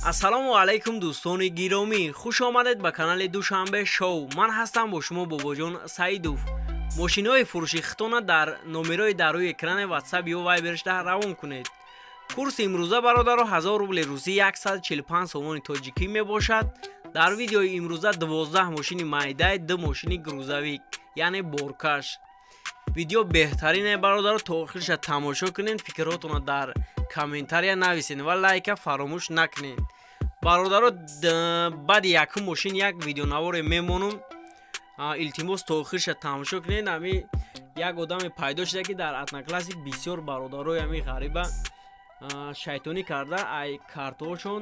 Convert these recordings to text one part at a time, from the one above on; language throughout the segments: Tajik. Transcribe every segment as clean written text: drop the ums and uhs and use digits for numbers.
Ассалому алайкум, дӯстони гиромӣ, хуш омадед ба канали Душанбе Шоу. Ман ҳастам бо шумо Бобоҷон Саидов. Мошинои фурӯши хитона дар номерои дар рӯи экрани Ватсап ё Вайбершда равон кунед. Курси имрӯза, бародаро, 1000 рубли русӣ 145 сомони тоҷикӣ мебошад. Дар видеои имрӯза 12 мошини майдай, ду мошини грузовик, яъне боркаш. Видео беҳтарине, бародаро, то охириша тамошо кунед, фикрҳотонро дар комментария нависед ва лайка фаромӯш накунед, бародаро. Баъди якум мошин як видеонаворе мемонум, илтимос, то охириша тамошо кунед. Ами як одаме пайдо шуда, ки дар Одноклассник бисёр бародарои ами ғариба шайтонӣ карда, ай картаҳошон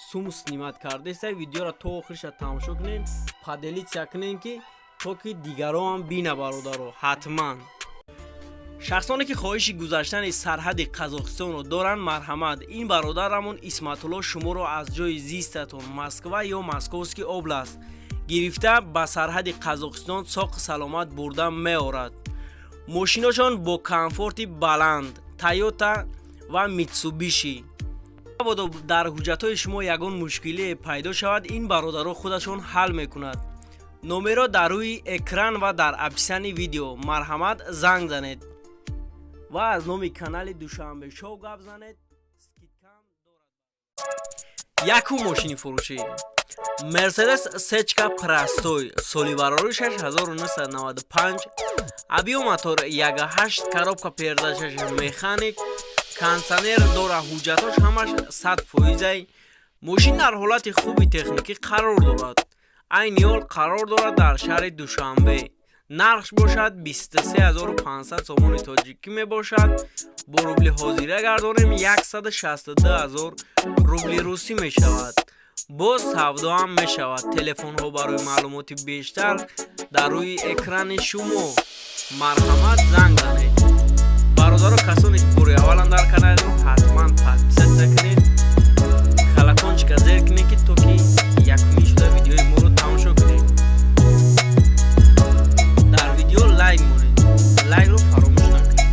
сум снимать кардаеста. Видеоро то охириша тамошо кунед, поделиться кунед, ки то ки дигароам бина, бародаро, ҳатман. Шахсоне, ки хоҳиши гузаштани сарҳади Қазоқистонро доранд, марҳамат, ин бародарамон Исматулло шуморо аз ҷои зистатон, Москва ё Московский область, гирифта, ба сарҳади Қазоқистон соқ саломат бурда меорад. Мошиношон бо комфорти баланд, Тойота ва Митсубиши. Мабодо дар ҳуҷҷатҳои шумо ягон мушкилие пайдо шавад, ин бародаро худашон ҳал мекунад. Номеро дар рӯи экран ва дар описании видео, марҳамат, занг занед ва аз номи канали Душанбе Шоу гап занед, скидкам дорад. Якум мошини фурӯшӣ: Мерседес сечка простой, соли бароришаш 1995, объём мотор 1,8, коробка передачаш механик, кондиционер дора, ҳуҷҷатош ҳамаш 100 фоизай. Мошин дар ҳолати хуби техникӣ қарор дорад. Айни ҳол қарор дорад дар шаҳри Душанбе. Нархш бошад 23 500 сомони тоҷикӣ мебошад. Бо рубли ҳозира гардонем, 162 ҳазор рубли русӣ мешавад. Боз савдоам мешавад. Телефонҳо барои маълумоти бештар дар рӯи экрани шумо, марҳамат, занг занед. Бародаро, касоне ки бори аввалан дар канали мо, ҳатман подписаться кунед, колокольчика зер кунед, ки то ки якумин шуда видеои моро тамошо кунед. Дар видео лайк монед, лайкро фаромӯш накунед.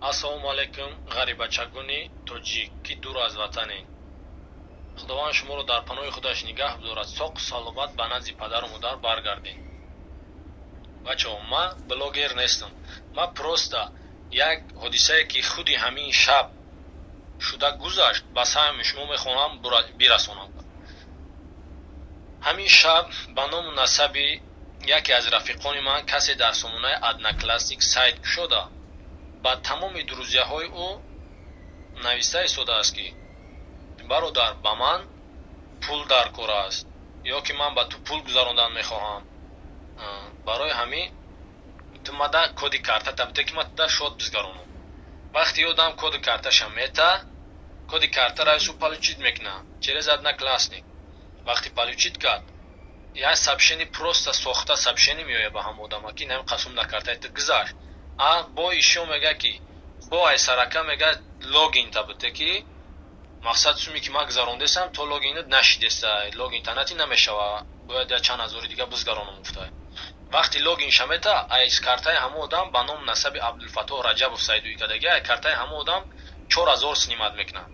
Ассалому алайкум, ғарибачагони тоҷик, ки дур аз ватанед. Худованд шуморо дар паноҳи худаш нигаҳ дорад, соқу саломат ба назди падару модар баргардед. Бачаҳо, ман блогер нестам, ман просто як ҳодисае, ки худи ҳамин шаб шуда гузашт, ба саҳми шумо мехоҳам бирасонам. Ҳамин шаб ба ному насаби яке аз рафиқони ман касе дар сомонаи Одноклассник сайт кушода, ба тамоми друзьяҳои ӯ нависта истодааст, ки бародар, ба ман пул дар кор аст ё ки ман ба ту пул гузарондан мехоҳам, барои ҳамин ту мада коди картата бите, ки ман туда счёт бизгаронам. Вақте ёдам коди карташа мета, коди картара ису получить мекуна через Одноклассник. Вақте получить кард, як сообщение, просто сохта сообщение меояд ба ҳам одама, ки нами қасум на картаи ту гузашт. А бо ишо мега, ки бо ай сарака мега, логинта бите, ки мақсад суме, ки ман гузарондесам, то логинат нашидеста, логин танати намешава, бояд я чанд ҳазори дига бизгаронам, гуфта. Вақти логин шамета, айс картаи ҳамон одам ба ному насаби Абдулфаттоҳ Раҷабов сайдуӣ кардаги, ай картаи ҳамон одам 4000 снимать мекунад.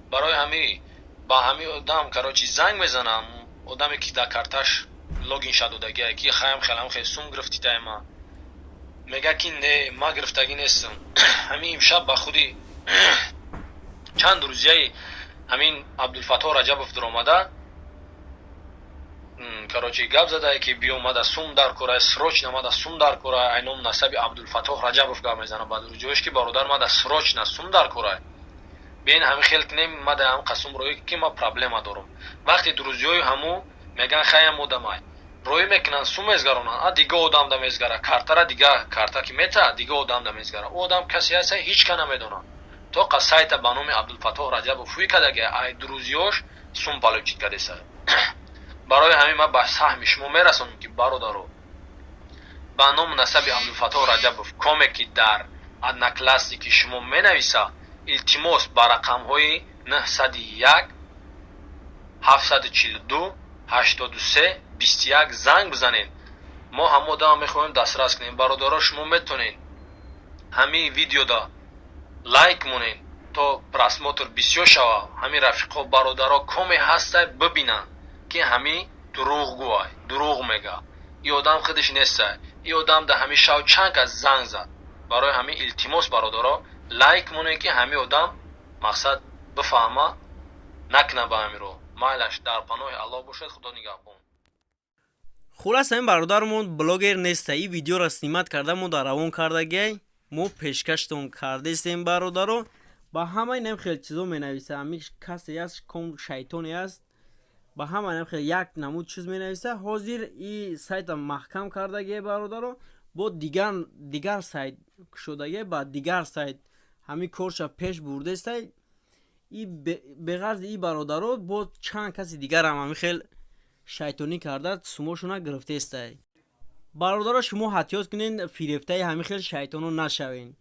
Барои ҳами ба ҳами одам, короче, занг мезанам, одаме, ки дар карташ логин ша додагия, ки хаям хелам хел сум гирифтитай ма. Мега, ки не, ма гирифтагӣ нестам. Ҳамин имшаб ба худи чанд друзьяи ҳамин Абдулфаттоҳ Раҷабов дуромада, короче, гап задае, ки биё, мада сум дар кора, срочно мада сум дар кора. Ай ному насаби Абдулфаттоҳ Раҷабов гап мезанам ба друзьяш, ки бародар, мада срочно сум дар кора, бен ҳамин хел кунем, мада ҳам қасум роӣ, ки ма проблема дорам. Вақте друзьяи ҳаму меган, хаям одамай роӣ мекунанд, сум мезгаронанд, а дига одам да мезгара картара, дига карта ки мета, дига одам да мезгара. Ӯ одам касе ҳаста, ҳеҷ ка намедонад, то қа сайта ба номи Абдулфаттоҳ Раҷабов фӯй кардаги, ай друзьёш сум получить кардеса. Барои ҳамин ман ба саҳми шумо мерасонам, ки бародаро, ба ному насаби Абдулфаттоҳ Раҷабов коме, ки дар Одноклассники шумо менависа, илтимос, ба рақамҳои 901 742 83 21 занг бизанед. Мо ҳама одама мехоҳем дастрас кунем. Бародаро, шумо метонед. Ҳамин видеода лайк монед, то просмотр бисёр шава. Ҳамин рафиқо, бародаро коме ҳастай, бибинанд, ки ҳамин дурӯғгӯай, дурӯғ мега. И одам худаш нестай. И одам дар ҳамин шав чанд кас занг зад. Барои ҳамин, илтимос, бародаро, лайк монед, ки ҳамин одам, мақсад, бифаҳма, накуна ба ҳамин роҳ. Майлаш, дар паноҳи Аллоҳ бошед, Худо нигаҳбон. Хулоса, ин бародармон блогер неста. И видеоро снимать карда, мо дар равон кардагиай, мо пешкаштон кардестем. Бародаро, ба ҳамаи нам хел чизо менависа. Ҳами касе аст, ком шайтоне аст, ба ҳама нам хел як намуд чиз менависа. Ҳозир и сайта маҳкам кардагиай, бародаро, бо дигар сайт кушодагиай, ба дигар сайт ҳамин корша пеш бурдестай. И беғарзи и бародаро, бо чанд каси дигарам ҳамин хел шайтонӣ карда, сумошона гирифтестай. Бародаро, шумо ҳатиёт кунед, фирефтаи ҳамин хел шайтоно нашавен.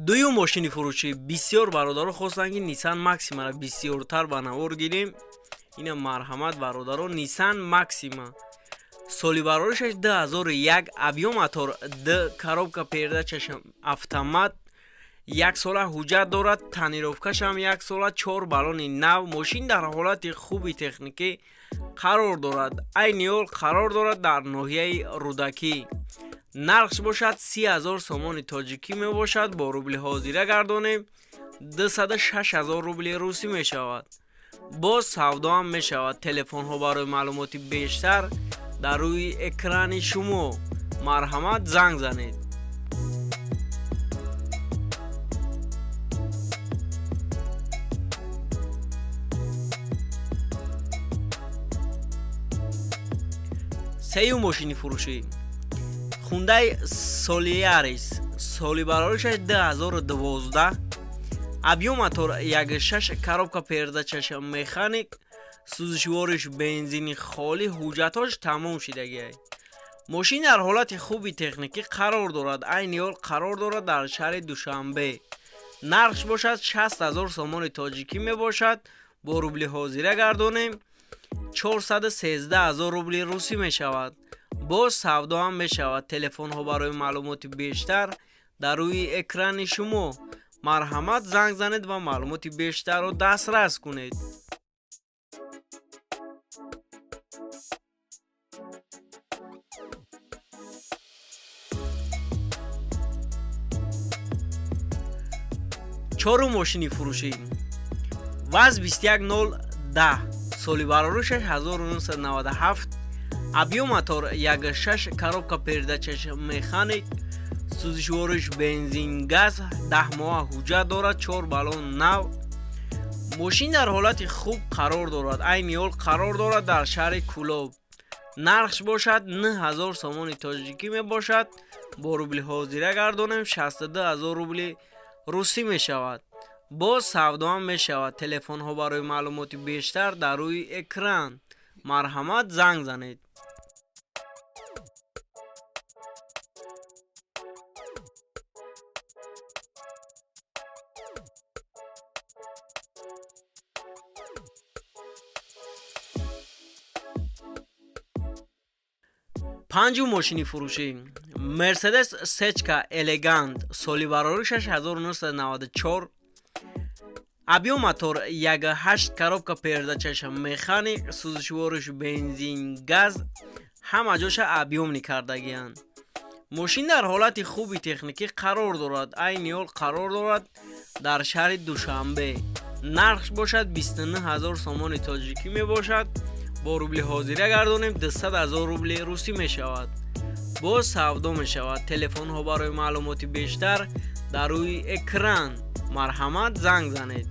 Дуюм мошини фурӯшӣ. Бисёр бародаро хостанд, ки Нисан Максимаро бисёртар ба навор гирем. Ина, марҳамат, бародаро, Нисан Максима, соли бароришаш 2001, объём мотор д, коробка передачаш автомат, як сола ҳуҷҷат дорад, тонировкашам як сола, чор баллони нав. Мошин дар ҳолати хуби техникӣ қарор дорад. Айни ҳол қарор дорад дар ноҳияи Рӯдакӣ. Нархш бошад 30 000 сомони тоҷикӣ мебошад. Бо рубли ҳозира гардонем, 206 000 рубли русӣ мешавад. Боз савдоам мешавад. Телефонҳо барои маълумоти бештар дар рӯи экрани шумо, марҳамат, занг занед. Сеюм мошини фурӯшӣ: Хундай Солиарис, соли бароришаш 2012, объём мотор 1,6, коробка передачаш механик, сӯзишвориш бензини холӣ, ҳуҷҷатҳош тамом шидагиай. Мошин дар ҳолати хуби техникӣ қарор дорад. Айни ҳол қарор дорад дар шаҳри Душанбе. Нархш бошад 60 000 сомони тоҷикӣ мебошад. Бо рубли ҳозира гардонем, 413 000 рубли русӣ мешавад. Боз савдоам мешавад. Телефонҳо барои маълумоти бештар дар рӯи экрани шумо, марҳамат, занг занед ва маълумоти бештарро дастрас кунед. Чорум мошини фурӯшӣ: ВАЗ 21010, соли бароришаш 1997, объём мотор 1,6, коробка передачаш механик, сӯзишвориш бензин газ, 10 моҳа ҳуҷҷат дорад, чор баллон нав. Мошин дар ҳолати хуб қарор дорад. Айни ҳол қарор дорад дар шаҳри Кӯлоб. Нархш бошад 9000 сомони тоҷикӣ мебошад. Бо рубли ҳозира гардонем, 62 000 рубли русӣ мешавад. Боз савдоам мешавад. Телефонҳо барои маълумоти бештар дар рӯи экран, марҳамат, занг занед. Панҷум мошини фурӯшӣ: Мерседес Сечка Элегант, соли бароришаш 1994, объём мотор 1,8, коробка передачаш механик, сӯзишвориш бензин газ, ҳама ҷоша объёмный кардагианд. Мошин дар ҳолати хуби техникӣ қарор дорад. Айни ҳол қарор дорад дар шаҳри Душанбе. Нархш бошад 29 000 сомони тоҷикӣ мебошад. Бо рубли ҳозира гардонем, 200 000 рубли русӣ мешавад. Боз савдо мешавад. Телефонҳо барои маълумоти бештар дар рӯи экран, марҳамат, занг занед.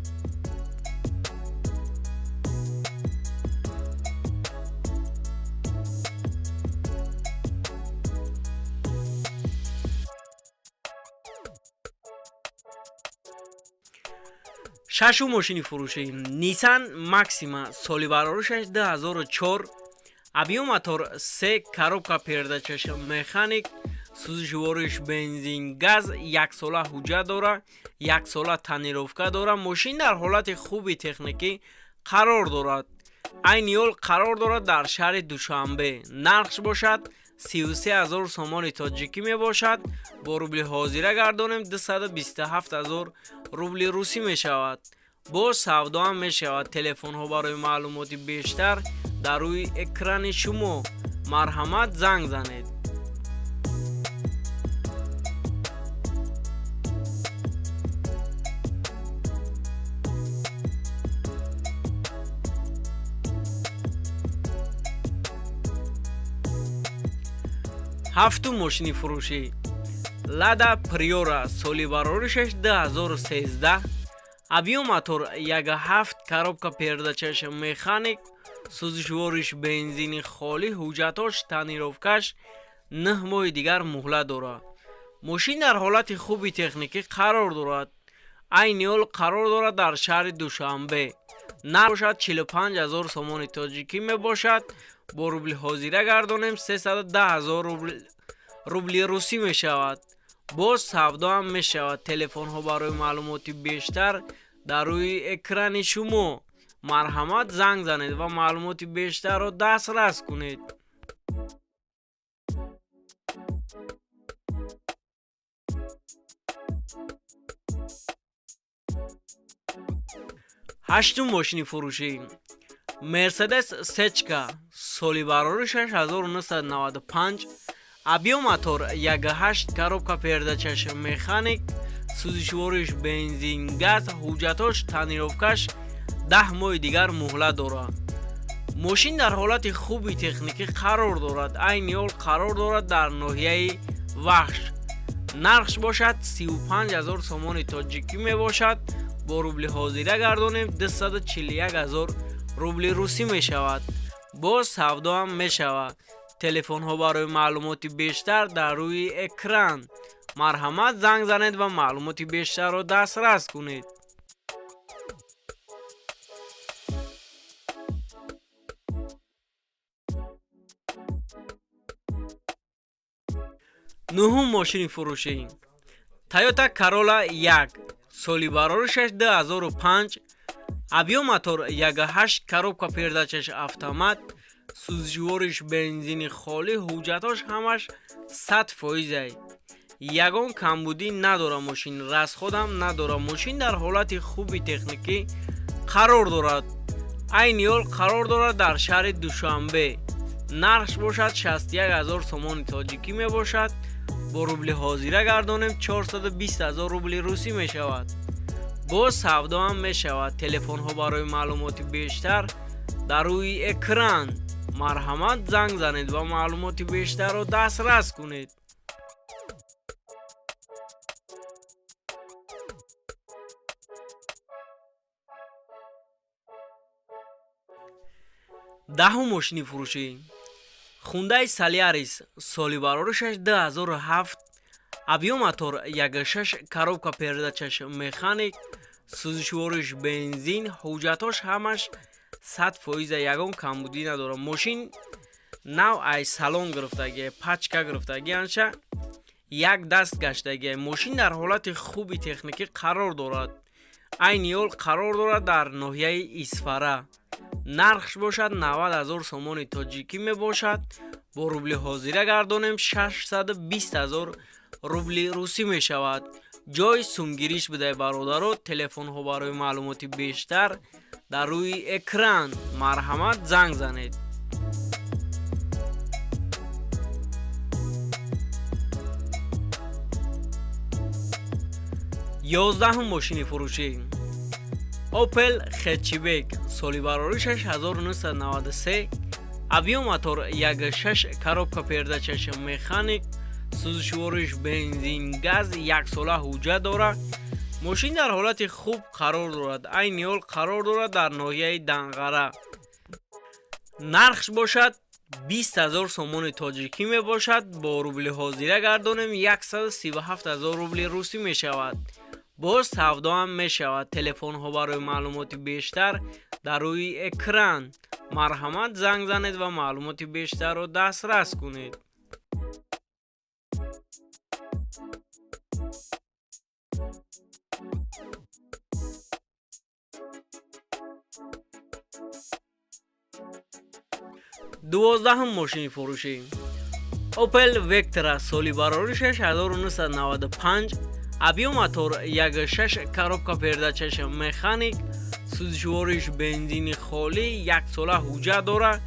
Шашум мошини фурӯшӣ: Нисан Максима, соли бароришаш 2004, объём мотор се, коробка передачаш механик, сӯзишвориш бензин газ, яксола ҳуҷҷат дора, яксола тонировка дора. Мошин дар ҳолати хуби техникӣ қарор дорад. Айни ҳол қарор дорад дар шаҳри Душанбе. Нархш бошад 33 000 сомони тоҷикӣ мебошад. Бо рубли ҳозира гардонем, 227 000 рубли русӣ мешавад. Боз савдоам мешавад. Телефонҳо барои маълумоти бештар дар рӯи экрани шумо, марҳамат, занг занед. Ҳафтум мошини фурӯшӣ: Лада Приора, соли бароришаш 2013, объём мотор 1,7, коробка передачаш механик, сӯзишвориш бензини холӣ, ҳуҷҷатош тонировкаш 9 моҳи дигар муҳлат дорад. Мошин дар ҳолати хуби техникӣ қарор дорад. Айни ҳол қарор дорад дар шаҳри Душанбе. Нарх бошад 45 000 сомони тоҷикӣ мебошад. Бо рубли ҳозира гардонем, 310 000 рубли русӣ мешавад. Боз савдоам мешавад. Телефонҳо барои маълумоти бештар дар рӯи экрани шумо, марҳамат, занг занед ва маълумоти бештарро дастрас кунед. Ҳаштум мошини фурӯшӣ: Мерседес Сечка, соли бароришаш 1995, объём мотор 1,8, коробка передачаш механик, сӯзишвориш бензин, газ, ҳуҷҷатош тонировкаш 10 моҳи дигар муҳлат дорад. Мошин дар ҳолати хуби техникӣ қарор дорад. Айни ҳол қарор дорад дар ноҳияи Вахш. Нархш бошад 35 000 сомони тоҷикӣ мебошад. Бо рубли ҳозира гардонем, 241 000 рубли русӣ мешавад. Боз савдоам мешавад. Телефонҳо барои маълумоти бештар дар рӯи экран, марҳамат, занг занед ва маълумоти бештарро дастрас кунед. Нуҳум мошини фурӯшӣ: Тойота Карола 1, соли бароришаш 2005, объём мотор 1,8, коробка передачаш автомат, сӯзишвориш бензини холӣ, ҳуҷҷатош ҳамаш 100 фоизай, ягон камбудӣ надора. Мошин расходам надора. Мошин дар ҳолати хуби техникӣ қарор дорад. Айни ҳол қарор дорад дар шаҳри Душанбе. Нархш бошад 61 000 сомони тоҷикӣ мебошад. Бо рубли ҳозира гардонем, 420 000 рубли русӣ мешавад. Боз савдоам мешавад. Телефонҳо барои маълумоти бештар дар рӯи экран, марҳамат, занг занед ва маълумоти бештарро дастрас кунед. Даҳум мошини фурӯшӣ: Хундай Солярис, соли бароришаш 2007, объём мотор 1,6, коробка передачаш механик, сӯзишвориш бензин, ҳуҷҷатош ҳамаш 100 фоиза, ягон камбудӣ надорад. Мошин нав ай салон гирифтагия, пачка гирифтагӣ, анша як даст гаштагия. Мошин дар ҳолати хуби техникӣ қарор дорад. Айни ҳол қарор дорад дар ноҳияи Исфара. Нархш бошад 90 000 сомони тоҷикӣ мебошад. Бо рубли ҳозира гардонем, 620 000 рубли русӣ мешавад. Ҷои сумгириш бидай, бародаро. Телефонҳо барои маълумоти бештар дар рӯи экран, марҳамат, занг занед. 11-ум мошини фурӯшӣ: Опел Хетчбек, соли бароришаш 1993, объём мотор 1,6, коробка передачаш механик, сӯзишвориш бензин, газ, яксола ҳуҷҷат дорад. Мошин дар ҳолати хуб қарор дорад. Айни ҳол қарор дорад дар ноҳияи Данғара. Нархш бошад 20 000 сомони тоҷикӣ мебошад. Бо рубли ҳозира гардонем, 137 000 рубли русӣ мешавад. Боз савдоам мешавад. Телефонҳо барои маълумоти бештар дар рӯи экран, марҳамат, занг занед ва маълумоти бештарро дастрас кунед. 12-ум мошини фурӯшӣ: Opel Vectra соли бароришаш 1995, объём мотор 1.6, коробка передачаш механик, сӯзишвориш бензини холӣ, яксола ҳуҷҷат дорад,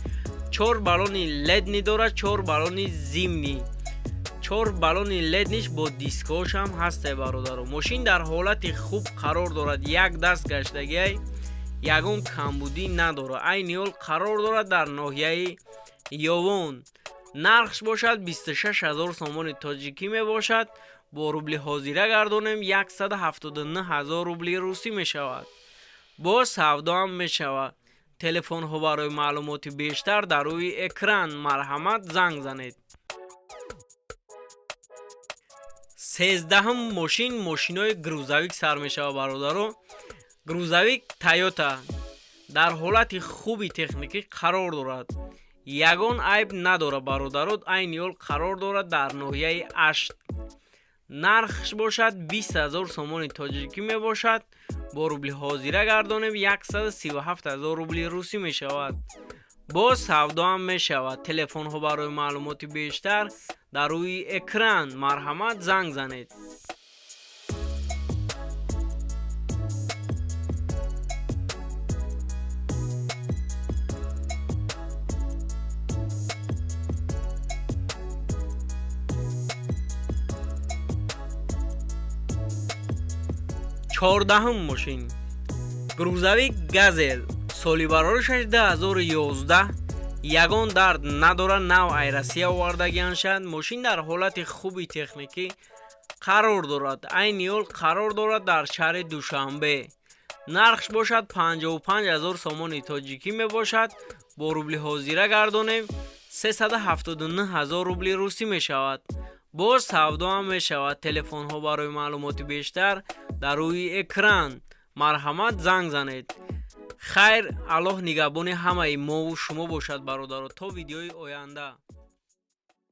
чор баллони летний дорад, чор баллони зимний, чор баллони летниш бо дискош ҳам ҳасте, бародаро. Мошин дар ҳолати хуб қарор дорад, як даст гаштагиай, ягон камбудӣ надорад. Айни ҳол қарор дорад дар ноҳияи Ёвон. Нархш бошад 26 ҳазор сомони тоҷикӣ мебошад. Бо рубли ҳозира гардонем, 179 ҳазор рубли русӣ мешавад. Боз савдоам мешавад. Телефонҳо барои маълумоти бештар дар рӯи экран, марҳамат, занг занед. 13-ҳум мошин, мошинои грузовик сар мешавад, бародаро. Грузовик Тойота дар ҳолати хуби техникӣ қарор дорад, ягон айб надорад, бародаро. Айни ҳол қарор дорад дар ноҳияи Ашт. Нархш бошад 20 ҳазор сомони тоҷикӣ мебошад. Бо рубли ҳозира гардонем, 137 ҳазор рубли русӣ мешавад. Боз савдоам мешавад. Телефонҳо барои маълумоти бештар дар рӯи экран, марҳамат, занг занед. 14-ҳум мошин, грузовик Газел, соли бароришаш 2011, ягон дард надорад, нав ай Россия овардагианшад. Мошин дар ҳолати хуби техникӣ қарор дорад, айни ҳол қарор дорад дар шаҳри Душанбе. Нархш бошад 55 ҳазор сомони тоҷикӣ мебошад. Бо рубли ҳозира гардонем, 379 ҳазор рубли русӣ мешавад. Боз савдоам мешавад. Телефонҳо барои маълумоти бештар дар рӯи экран, марҳамат, занг занед. Хайр, Аллоҳ нигаҳбони ҳамаи мову шумо бошад, бародаро, то видеои оянда.